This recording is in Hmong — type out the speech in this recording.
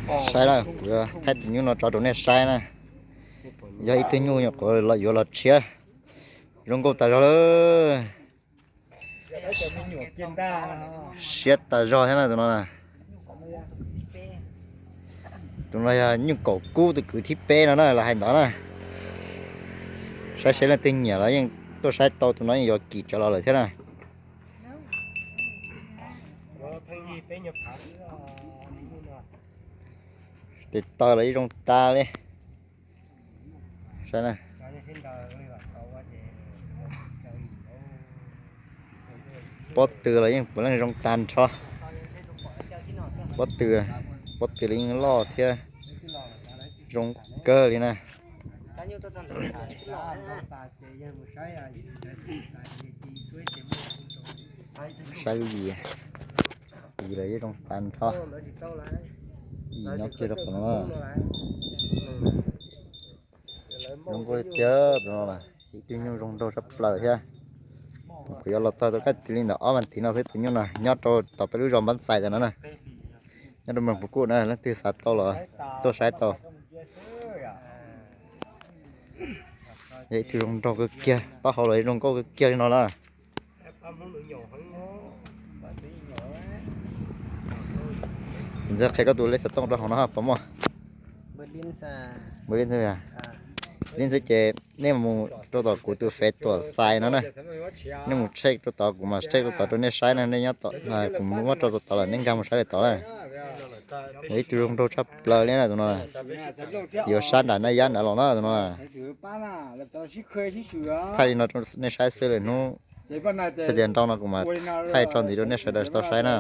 Saib lawm, kuv thaij tus nyuj no tso rau nej saib na. Yog ib tug nyuj nyuam qhuav los yuav los tshiab, zoo nkauj tas zog lawm. Siab tas zog thiab na tus no. Tus no yog nyuj kaum kub tus kwv thib peb no na, lawv hais ntawd na. Saib seb leej twg nyiam los yeej tuaj saib tau, tus no yeej yuav kim tsawv los lawm thiab na. Tes taw los yeej zoo tas li. Saib na. Pob tw los yeej puav leej zoo tag nrho. Pob tw, pob tw los yeej loj thiab zoo kawg li na. Saib lub yim, yim los yeej zoo tag nrho. Yim no kiag rau qhov no. Zoo nkauj tiag tus no, ib tug nyuj zoo nraug tshaj plaws thiab. Kuv yuav los txog tau kab tis li ntawm ob vas thiv no xwb, tus nyuj no nyob rau tom peb lub zos Npab Xais ntawm no na, nyob rau Moos Pus Kuj na, leej twg xav tau los tuaj saib tau. Yog ib tug zoo nraug kawg kiag, pab hau los zoo nkauj kawg kiag li no na. Ntxawg qhia koj tus lej xov tooj rau hauv no puas muaj? Npawg Lib xwb, Lib xwb ces nej mus rau tom kuv tus fev Tuam Xais no na. Nej mus check rau tod, kuv mam check rau tod rau nej saib na, nej nyob tom, kuv muab rau tod lawm, nej nkag mus saib li tod na. Yog ib tug zoo nraug tshaj plaws li na tus no. Yuav sab nram Naj Yab nrad los na tus no. Thaij li no rau nej saib xwb, lwm hnub thaij tias ntau no kuv mam thaij tso ntxiv rau nej sawv daws tau saib na.